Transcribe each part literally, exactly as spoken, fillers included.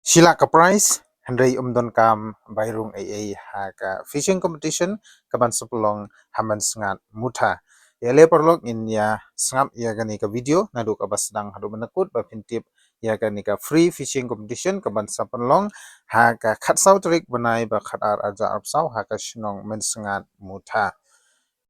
Shi lak ka prize, hynrei ym don kam bai rung ei ei ha ka fishing competition ka ban sa pynlong ha Mynsngat Mutha. Ïa leh paralok ngin ïa sngap ïa kane ka video naduh kaba sdang haduh ba nyngkong ba phin tip ïa kane ka free fishing competition ka ban sa pynlong ha ka khatsaw tarik bnai ba khatar arhajar arphew saw ha ka shnong Mynsngat Mutha.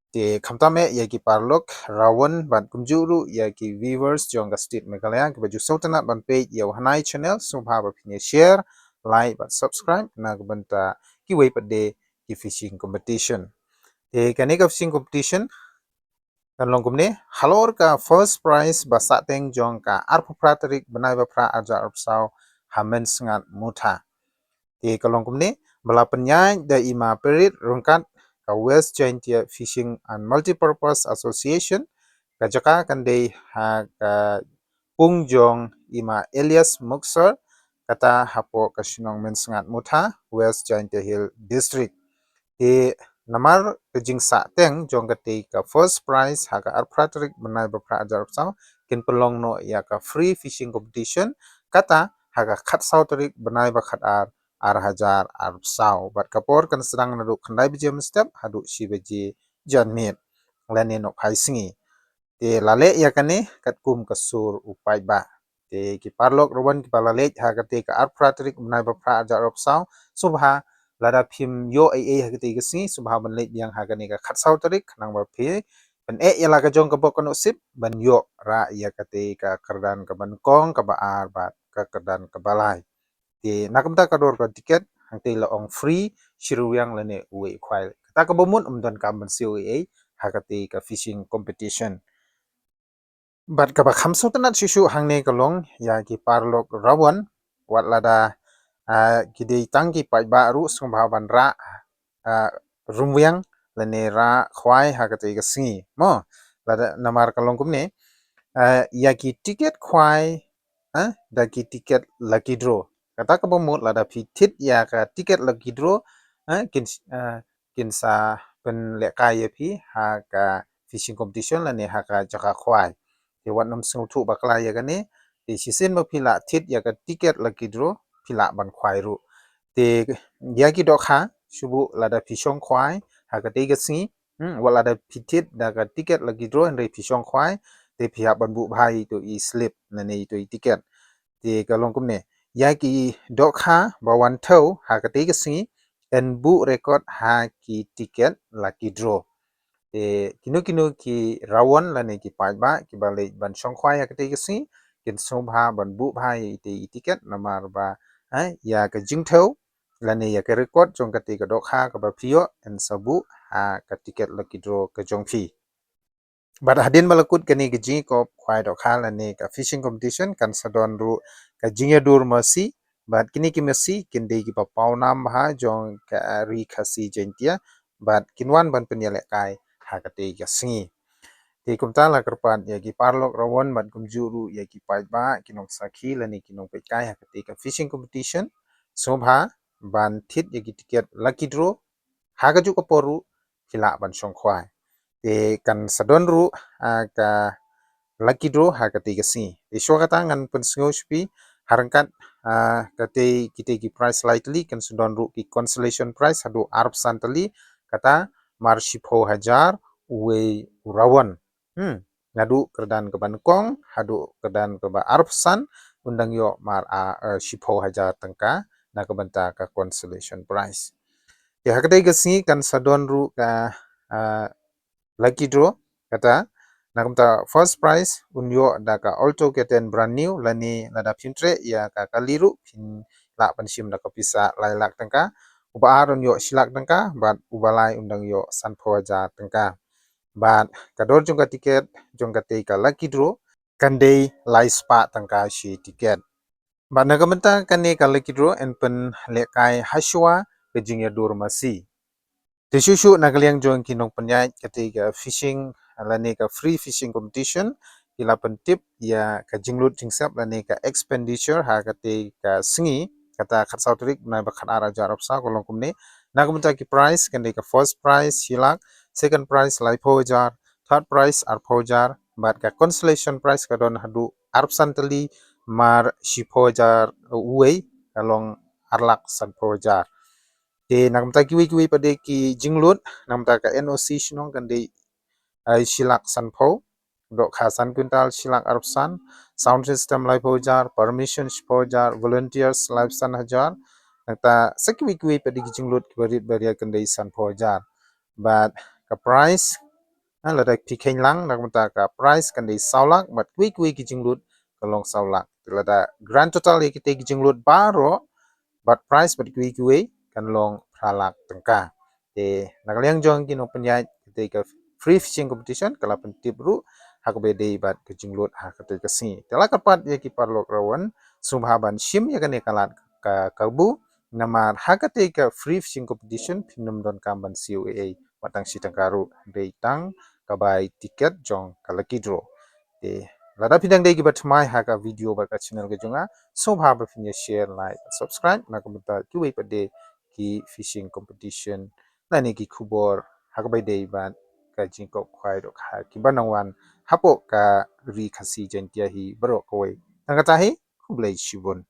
Te khamtam eh ïa ki paralok Rawon bad kumjuh ruh ïa ki viewers jong ka state Meghalaya kiba ju sngewtynnat ban peit ïa u Hanai channel, sngewbha ba phin ïa share, like bad subscribe na ka bynta kiwei pat de ki fishing competition. Te kane ka fishing competition kan long kumne, halor ka first prize ba sahteng jong ka arphew phra tarik bnai ba phra arhajar arphew saw ha Mynsngat Mutha. Te ka long kumne, ba la pynïaid da i ma Perit Ryngkat ka West Jaintia Fishing and Multipurpose Association. Ka jaka kan dei ha ka pung jong i ma Elias Muksar, kata hapoh ka shnong Mynsngat Mutha, West Jaintia Hill District. Te namar ka jingsahteng jong katei ka first prize ha ka arphew phra tarik bnai ba phra arhajar arphew saw kin pynlong noh ïa ka free fishing competition, kata ha ka khatsaw tarik bnai ba khatar arhajar arphew saw. Bad ka por kan sdang naduh khyndai baje mynstep haduh shi baje janmiet lane nohphai sngi. Te la leh ïa kane katkum ka sur u paidbah. Te ki paralok Rawon kiba la leit ha katei ka arphew phra tarik bnai ba phra arhajar arphew saw, sngewbha lada phim ïoh ei ei ha katei ka sngi, sngewbha ban leit biang ha kane ka khatsaw tarik khnang ba phi pyneh ïa la ka jong ka bok ka nusip ban ïoh rah ïa katei ka kyrdan kaba nyngkong, kaba ar bad ka kyrdan kaba lai. Te na ka bynta ka dor ka tiket, hangtei la ong free, shi ryngwiang lane uwei u khwai. Kata kaba mut ym don kam ban siew ei ei ha katei ka fishing competition. Bad kaba kham sngewtynnat shuh shuh hangne ka long ïa ki paralok Rawon, wat lada, ah, ki dei tang ki paidbah ruh sngewbha ban rah, ah, ryngwiang lane rah khwai ha katei ka sngi. Mo, lada namar ka long kumne, ah, ïa ki tiket khwai, ah, da ki tiket lucky draw. Kata kaba mut lada phi thied ïa ka tiket lucky draw, ah, kin, ah, kin sa pynlehkai ïa phi ha ka fishing competition lane ha ka jaka khwai. Te wat nym sngewthuh bakla ïa kane, te shisien ba phi la thied ïa ka tiket lucky draw, phi lah ban khwai ruh. Te ïa ki dohkha, shu buh lada phi shong khwai ha katei ka sngi, hmm, wat lada phi thied da ka tiket lucky draw hynrei phi shong khwai, te phi hap ban buh bha ïa ito i slip lane ito i tiket. Te ka long kumne, ïa ki dohkha ba wan thew ha katei ka sngi, yn buh record ha ki tiket lucky draw. Te kino kino ki Rawon lane ki paidbah kiba leit ban shong khwai ha katei ka sngi, kin sngewbha ban buh bha ïa itei i tiket namar ba, eh, ïa ka jingthew lane ïa ka record jong katei ka dohkha kaba phi ïoh yn sa buh ha ka tiket lucky draw ka jong phi. Bad hadien ba la kut kane ka jingïakop khwai dohkha lane ka fishing competition, kan sa don ruh ka jingïadur masi, bad kine ki masi kin dei kiba paw nam bha jong ka ri Khasi Jaiñtia, bad kin wan ban pynïalehkai ha katei ka sngi. Te kumta la kyrpad ïa ki paralok Rawon bad kumjuh ruh ïa ki paidbah, ki nongsakhi lane ki nongpeitkai ha katei ka fishing competition, sngewbha ban thied ïa ki tiket lucky draw ha kajuh ka por ruh phi lah ban shong khwai. Te kan sa don ruh, ah, ka lucky draw ha katei ka sngi. Te shuwa kata ngan pynsngew sha phi, ha ryngkat, ah, katei, kitei ki prize lai tylli, kan sa don ruh ki consolation prize haduh arphew san tylli, kata mar shiphew hajar uwei u Rawon. Hmm. Naduh kyrdan kaba nyngkong haduh kyrdan kaba arphew san, un dang ïoh mar, ah, eh, shiphew hajar tyngka na ka bynta ka consolation prize. Te ha katei ka sngi kan sa don ruh ka, ah, lucky draw, kata na ka bynta first prize un ïoh da ka Alto K ten brand new, lane lada phim treh ïa ka kali ruh phin lah ban shim da ka pisa lai lak tyngka. Uba ar un ïoh shi lak tyngka bad uba lai un dang ïoh sanphew hajar tyngka. Bad ka dor jong ka tiket jong katei ka lucky draw kan dei lai spah tyngka shi tiket. Bad na ka bynta kane ka lucky draw yn pynlehkai ha shuwa ka jingïadur masi. Te shuh shuh na ka liang jong ki nongpynïaid katei ka fishing lane ka free fishing competition, ki la pyntip ïa ka jinglut jingsep lane ka expenditure ha katei ka sngi, kata khatsaw tarik bnai ba khatar arhajar arphew saw, ka long kumne. Na ka bynta ki prize kan dei ka first prize shi lak, second prize laiphew hajar, third prize arphew hajar, bad ka consolation prize ka don haduh arphew san tylli mar shiphew hajar uwei, ka long ar lak sanphew hajar. Te na ka bynta kiwei kiwei pat de ki jinglut, na ka bynta ka N O C shnong kan dei ai shi lak sanphew, dohkha san kwintal shi lak arphew san, sound system laiphew hajar, permission shiphew hajar, volunteers laiphew san hajar. Na ka bynta sa kiwei kiwei pat de ki jinglut kiba rit ba riat kan dei sanphew hajar. Bad ka prize, ha, lada phi kheiñ lang, na ka bynta ka prize kan dei saw lak, bad kiwei kiwei ki jinglut ka long saw lak. Te lada grand total ïa kita ki jinglut baroh, bad prize bad kiwei kiwei kan long phra lak tyngka. Te na ka liang jong ki nongpynïaid kita ka free fishing competition ka la pyntip ruh ha kaba ïadei bad ka jinglut ha kata ka sngi. Te la kyrpad ïa ki paralok ruh, sngewbha ban shim ïa kane ka lad ka kabu, namar ha kata ka free fishing competition phim donkam ban siew ei ei wat tang shi tyngka ruh, dei tang ka bai tiket jong ka lucky draw. Te lada phi dang dei kiba thymmai ha ka video bad ka channel ka jong nga, sngewbha ba phin ïa share, like, subscribe na ka bynta kiwei pat de ki fishing competition lane ki khubor ha kaba ïadei bad ka jingkop khwai dohkha kiba nang wan hapoh ka Ri Khasi Jaiñtia hi baroh kawei. Tang kata hi, khublei shibun.